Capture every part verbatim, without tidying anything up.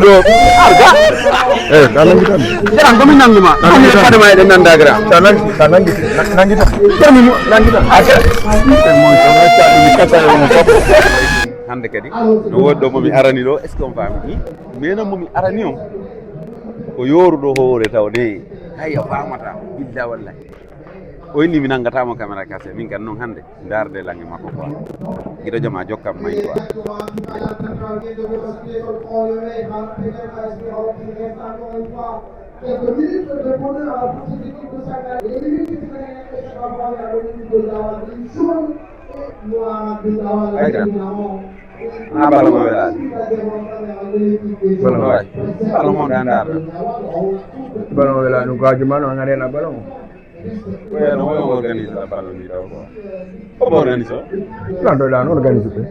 Ɗo. Arga. Eh, ka nangi tan. Jaran ko min nanguma. Ko min fadama eɗen nanda gra. Ka nangi, ka nangi, nangi tan. Ko min nangi tan. Arga. Hannde kadi no woodi ɗo momi arani ɗo, est ce que on faami? Minen momi arani on ko yooruɗo hoore taw de. Hay a faamata. Billa wallahi. O inni mi nangata mo caméra kase, min kan non hannde. Ndarde lange makko quoi. Giɗo jom a jokkam may quoi. Ay, grand. Ah, ballon mo welaani. Ballon mo welaani. Ballon mo ɗa ndaar. Ballon mo welaani ɗum ko haaju ma no, a ngare na ballon mo. Ko organisé la ballon ni ɗo quoi. Ko organisé. Non, ɗo ɗa no organisé ɓe.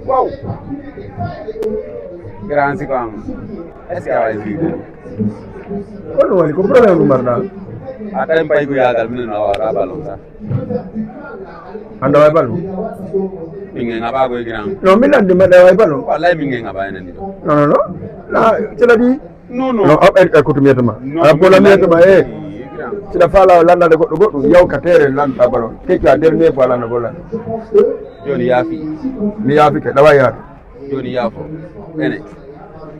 Wow. Grand si ko am. Est-ce que a wawi fiyde? Ko ɗum woni ko problème ɗum mbaɗɗa. A tawi pay ko yagal minen a wara ballon sa. Anda way ballon? Min nge ngaba ko grand. Non, min andi mbaɗɗa way ballon. Wallahi min nge ngaba en andi ɗo. Non, non, non. Na cela di. Non, non. Non, ab er kutu miyetama. Ala bola miyetama e. Sila fala landa de goɗɗo goɗɗo yaw ka tere landa ballon. Ke ka dernier fois landa bola. Joni yaafi. Mi yaafi ke dawa yaata. Joni yaafo. Ene.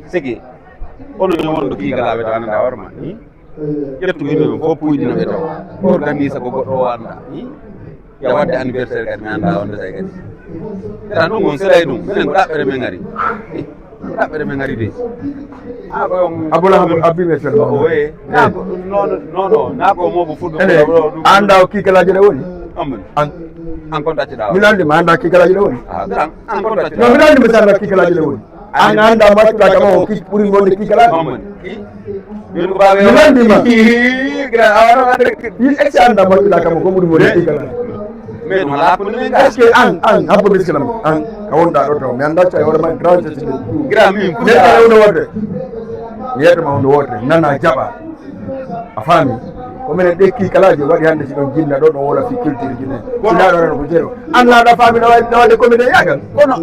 Sigi. Ono ñowondo kiigalaaɓe to ananda warma. Ƴettu yimɓe ɓe fof puyɗina ɓe to. Organise ko goɗɗo o anda. Ya wadde anniversaire kadi mi anda on desay kadi. Era ɗum on seray ɗum. Minen ko ɗaɓɓere men ngari. Ko ɗaɓɓere men ngari de. Ah, ko on. Abula abbi me sel. Oh, oui. Na ko non non non na ko mo bu fudu. Ene. Anda o kiigalaaji ne woni. Amban. An. An konta ci dawa. Mi landi ma anda kiigalaaji ne woni. Ah, an an konta ci. Non, mi landi ma sanda kiigalaaji ne woni. An anda ma tuɗa kama o ki ɓuri wonde kiigalaaji. Amban. Min ko bawe. Mi landi ma. Gra awara. Yi ex anda ma tuɗa kama ko ɓuri wonde kiigalaaji. Mais no la ko ni. Est-ce que an an habbo biskilam an ka wonda ɗo to mi anda sa wala ma grand je. Gra mi. Ne ka wonde wonde. Mi yetta ma wonde wonde nana jaɓa. A faami? Ko minen ɗekki kalaaji waɗi hannde si ɗon jinna ɗo ɗon wola fi culture jinne. Sina ɗo reno ko jeeyo. An laaɗa faami no waɗi no waɗi commune e yagal. Kono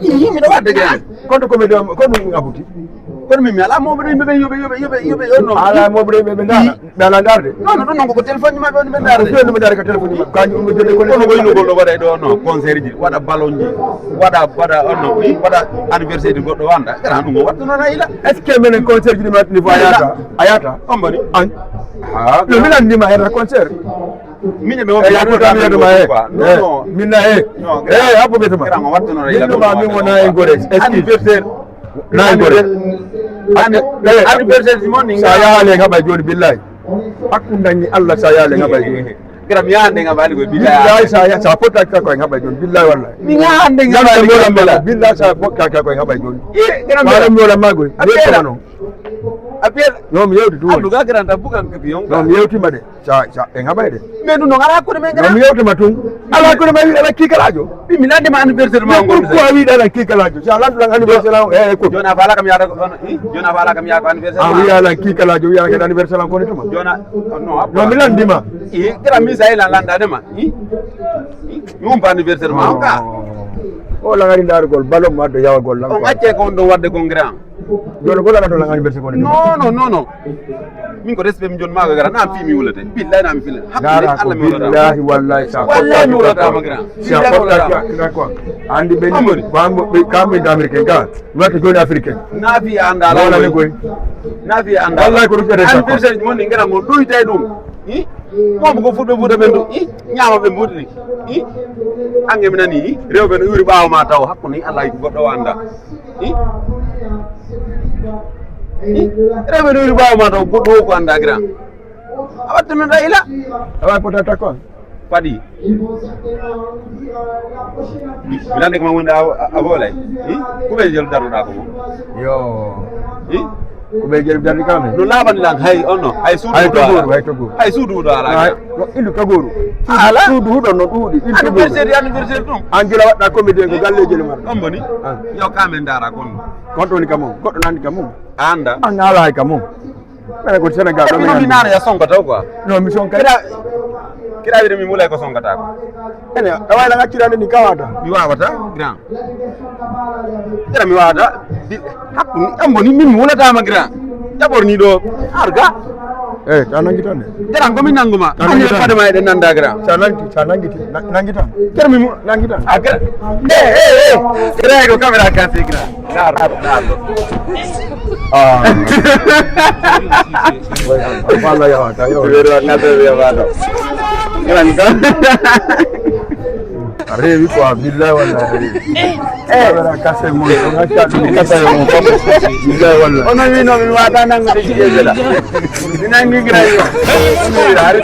yimɓe ɗo wadde gani. Kono commune o ko ɗum abuti. Kono min mi ala moɓre yimɓe ɓe yoɓe yoɓe yoɓe yoɓe yonno. Ala moɓre yimɓe ɓe ndara. Ɓe ala ndarde. Non non non ko téléphone maɓɓe on ɓe ndarde. Ko ɓe ndarde ko téléphone maɓɓe. Kañum ɗum jode ko. Kono ko ino gol ɗo waɗa ɗo no concert ji waɗa ballon ji waɗa waɗa on no waɗa anniversaire goɗɗo wanda. Gara ɗum o wattuno na ila. Est-ce que menen concert ji ɗi mi waɗi niveau a yata? A yata? On mbaɗi? An? Ah, no min anndi ma era concert. Min e ɓe wonɓe yaɗo mi yaɗo ma e. Non, non. Min na e. Non, e abbo ɓe tuma. Gara mo wattuno na ila. Min ma min wona e gore. Anniversaire. Na e gore. Anniversaire mon ni. Sa yaale ngaba joni billahi. Hakkunde ni Allah sa yaale ngaba joni. Gram yande ngam ali ko billahi. Billahi sa ya sa fota ka ko ngam bay don billahi wallahi. Mi ngande ngam ali ko billahi. Billahi sa fota ka ko ngam bay don. Gram mi wala mago. Abiyela. Abiyela. No mi yewti dum. Abdu ga gram ta bukan ka biyon. No mi yewti ma de. Sa sa e ngam bay de. Me dum no ngara ko me ngara. No mi yewti ma tun. Ala ko me ala ki kalajo. Bi mi lande ma anniversaire ma. Pourquoi wi dala ki kalajo? Sa lan lan anniversaire e ko. Jona fala kam ya ko. Jona fala kam ya ko anniversaire. Ah wi ala ki kalajo wi ala anniversaire ko ni tuma. Jona no. No mi landi ma. I kira mi sa ila landa de ma. I. I. Yum pa anniversaire ma ka. O la ngari ndar gol ballon ma do yawa gol lan. O acce ko on do wadde ko ngira. Joni gol la to la ngari verse ko ni. Non non non non. Min ko respect mi jon ma gara na fi mi wulate. Billahi na mi fila. Gara ko billahi wallahi sa. Wallahi mi wulata ma gara. Sa ko ta ka ko. Andi ben bambo be kambe d'Amérique ga. Wata joni africain. Na fi anda la. Wala ni koy. Na fi anda. Wallahi ko rujjata sa. Anniversaire mon ngira mo do tay dum. Hi? Moom ko fuɗɗo fuɗɗo men ɗum. Hi? Ñaama ɓe mbuɗni. Hi? Ange mi nani. Hi? Rewɓe no yuri ɓaawo ma taw hakkunde Allah ko goɗɗo o annda. Hi? Hi? Rewɓe no yuri ɓaawo ma taw goɗɗo o ko annda grand. A wattu no da ila. A wawi potata kon. Paɗi. Milande ko ma wonde a volay. Ko ɓe jel daruɗa ko mo. Yo. Ko ɓe jel darri kam. No labani lan hay onno hay suudu. Hay to goru hay to goru. Hay suudu do ala. Indu to goru. Ala suudu hudo no dudi. Anniversaire anniversaire dum. An jila wadda comédien ko galle jeli mar. On boni. Yo kamen dara kon. Kon to ni kamum. Goddo nandi kamum. Anda. An ala hay kamum. Mene ko Sénégal ɗo mi nana ya sonko taw quoi. Non mi sonka. Kira wiide mi mulay ko songata ko. Ene, a wayla ngaccirande ni kawata. Mi wawata, grand. Jara mi wawata. Di- Hakku ni ambo ni min mulata ma, grand. Jabor ni do. Arga. Eh, ta nangi tan de. Jara ko min nanguma. Ani fadama e den nanda, grand. Ta nangi, ta nangi ti. Nangi tan. Jara mi mu nangi tan. A, grand. Eh, eh, eh. Grand ko kamera kasi, grand. Nar, nar. Ah. Wala yawa ta yawa. Wero na be yawa do. Grand ko. A rewi quoi, billahi wallahi a rewi. Eh, wala kase mo, on a chat ni kase mo. Billahi wallahi. Ono mi no mi wata nangu de jije bela. Ni nangi gira yo. Ono mi ari.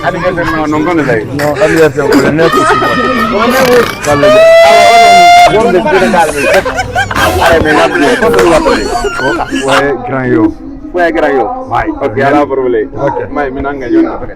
Ani kase mo no ngono dai. No, ani ya se ko ne ko. Wonde Sénégal ni. Ay, mais n'a plus. Ko to wato. Ko, ouais, grand yo. Ko e Grand Yoff. May. Ok, alaa problème. Ok. May, mi nannga yonde.